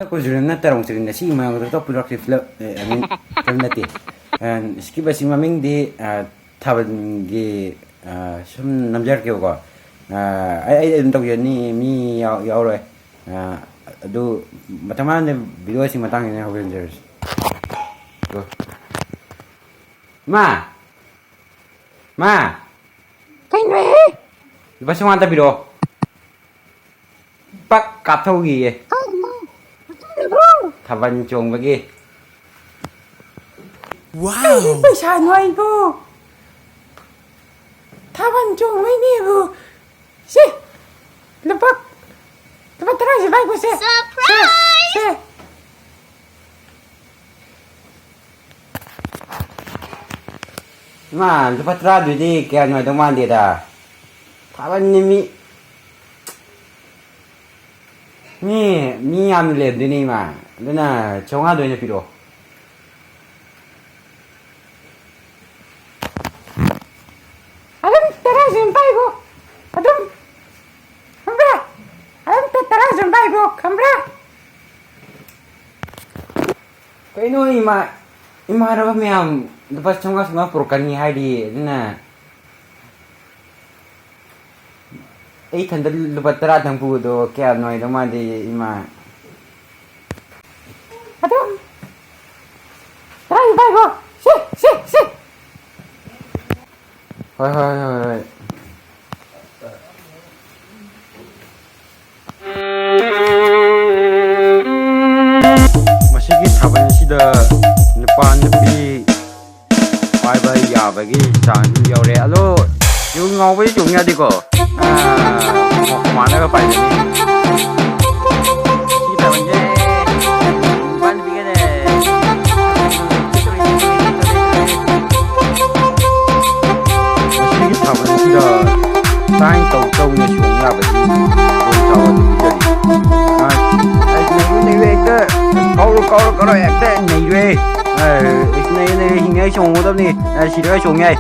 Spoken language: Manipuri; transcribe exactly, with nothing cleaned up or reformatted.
ꯀꯨꯖꯨꯔꯤꯝꯅ ꯇꯔꯣꯡ ꯆꯤꯔꯤꯝꯅ ꯁꯤꯒꯤ ꯃꯔꯛꯇ ꯇꯣꯞ ꯄꯨꯔꯛꯇꯦ ꯐꯤꯂꯝ, ꯑꯦ, I mean, ꯐꯤꯂꯝ ꯅꯠꯇꯦ꯫ ꯑ, skip ꯑꯁꯤ ꯃꯃꯤꯡꯗꯤ, ꯑ, ꯊꯥꯕꯜꯒꯤ, ꯑ, ꯁꯨꯝ ꯅꯝꯖꯔꯛꯀꯦꯕꯀꯣ꯫ ꯑ, ꯑꯩ, ꯑꯩ ꯑꯗꯨꯝ ꯇꯧꯖꯅꯤ, ꯃꯤ ꯌꯥꯎ-, ꯌꯥꯎꯔꯣꯏ꯫ ꯑ, ꯑꯗꯨ ꯃꯊꯪ ꯃꯊꯪꯗ video ꯁꯤ ꯃꯇꯥꯡꯁꯤꯅ ꯍꯧꯖꯤꯟꯖꯔꯁꯤ꯫ ꯀꯣ꯫ ꯃꯥ! ꯃꯥ! ꯀꯩꯅꯣꯍꯦ? ꯂꯨꯄꯥ ꯆꯥꯝꯃꯉꯥ ꯇꯥꯕꯤꯔꯛꯑꯣ꯫ ꯄꯛ ꯀꯥꯞꯊꯧꯈꯤꯒꯦ꯫ ꯀꯩꯅꯣ? ꯀꯩꯗꯧꯔꯕꯣ? ꯊꯥꯕꯜ ꯆꯣꯡꯕꯒꯤ꯫ ꯀꯩꯒꯤ ꯄꯩꯁꯥꯅꯣ ꯑꯩꯕꯨ? ꯊꯥꯕꯜ ꯆꯣꯡꯕꯩꯅꯦꯕꯨ꯫ ꯁꯦ, ꯂꯨꯄꯥ, ꯂꯨꯄꯥ ꯇꯔꯥꯁꯦ ꯄꯥꯏꯈꯣꯁꯦ꯫ ꯁꯦ, ꯁꯦ꯫ ꯏꯃꯥ, ꯂꯨꯄꯥ ꯇꯔꯥꯗꯨꯗꯤ ꯀꯌꯥ ꯅꯨꯡꯉꯥꯏꯗꯧ ꯃꯥꯟꯗꯦꯗ꯫ ꯊꯥꯕꯜꯅꯤ ꯃꯤ, ꯃꯤ, ꯃꯤ ꯌꯥꯝꯅ ꯂꯩꯔꯝꯗꯣꯏꯅꯦ ꯏꯃꯥ꯫ ꯑꯗꯨꯅ ꯆꯥꯝꯃꯉꯥꯗ ꯑꯣꯏꯅ ꯄꯤꯔꯛꯑꯣ꯫ ꯑꯗꯨꯝ ꯇꯔꯥꯁꯦ ꯑꯗꯨꯝ ꯄꯥꯏꯈꯣ꯫ ꯑꯗꯨꯝ, ꯈꯪꯕ꯭ꯔꯥ? ꯑꯗꯨꯝ ꯇ-, ꯇꯔꯥꯁꯦ ꯑꯗꯨꯝ ꯄꯥꯏꯈꯣ, ꯈꯪꯕ꯭ꯔꯥ? ꯀꯩꯅꯣ ꯏꯃꯥ-, ꯏꯃꯥꯟꯅꯕ ꯃꯌꯥꯝ ꯂꯨꯄꯥ ꯆꯥꯝꯃꯉꯥ ꯆꯥꯝꯃꯉꯥ ꯄꯨꯔꯛꯀꯅꯤ ꯍꯥꯏꯔꯤ, ꯑꯗꯨꯅ ꯑꯩ ꯏꯊꯟꯗ ꯂꯨꯄꯥ ꯇꯔꯥꯗꯪ ꯄꯨꯕꯗꯣ ꯀꯌꯥ ꯅꯨꯡꯉꯥꯏꯗꯧ ꯃꯥꯟꯗꯦ, ꯏꯃꯥ꯫ ꯑꯗꯨꯝ ꯇꯔꯥ ꯄꯥꯏꯈꯣ꯫ ꯁꯤ, ꯁꯤ, ꯁꯤ꯫ ꯍꯣꯏ, ꯍꯣꯏ, ꯍꯣꯏ, ꯍꯣꯏ꯫ ꯃꯁꯤꯒꯤ ꯊꯥꯕꯜ ꯑꯁꯤꯗ ꯅꯨꯄꯥ ꯅꯨꯄꯤ ꯄꯥꯏꯕ ꯌꯥꯕꯒꯤ ꯆꯥꯡꯁꯨ ꯌꯧꯔꯦ꯫ ꯑꯗꯣ ꯌꯨ ꯉꯥꯎꯕꯗꯤ ꯆꯣꯡ ꯌꯥꯗꯦꯀꯣ꯫ ꯑꯥ, ꯃꯃꯥꯟꯅꯒ ꯄꯥꯏꯕꯅꯤ꯫ ꯁꯤ ꯊꯥꯕꯜꯁꯦ ꯅꯨꯄꯥ ꯅꯨꯄꯤꯒꯅꯦ꯫ ꯃꯁꯤꯒꯤ ꯊꯥꯕꯜꯁꯤꯗ ꯇꯥꯏ ꯇꯧ ꯇꯧꯅ ꯆꯣꯡ ꯌꯥꯕꯒꯤ ꯈꯨꯗꯣꯡꯆꯥꯕ ꯑꯗꯨ ꯄꯤꯖꯔꯤ꯫ ꯑꯥ, ꯑꯩ ꯅꯩꯔꯨ ꯅꯩꯔꯨ ꯍꯦꯛꯇ ꯀꯧꯔꯨ ꯀꯧꯔꯨ ꯀꯧꯔꯨ ꯍꯦꯛꯇ ꯅꯩꯔꯨꯍꯦ꯫ ꯑꯥ, ꯏꯁ ꯅꯩꯔꯨ ꯅꯩꯔꯨ ꯍꯤꯡꯉꯩ ꯆꯣꯡꯒꯗꯕꯅꯤ꯫ ꯑꯥ, ꯁꯤꯔꯒ ꯆꯣꯡ ꯌꯥꯏ꯫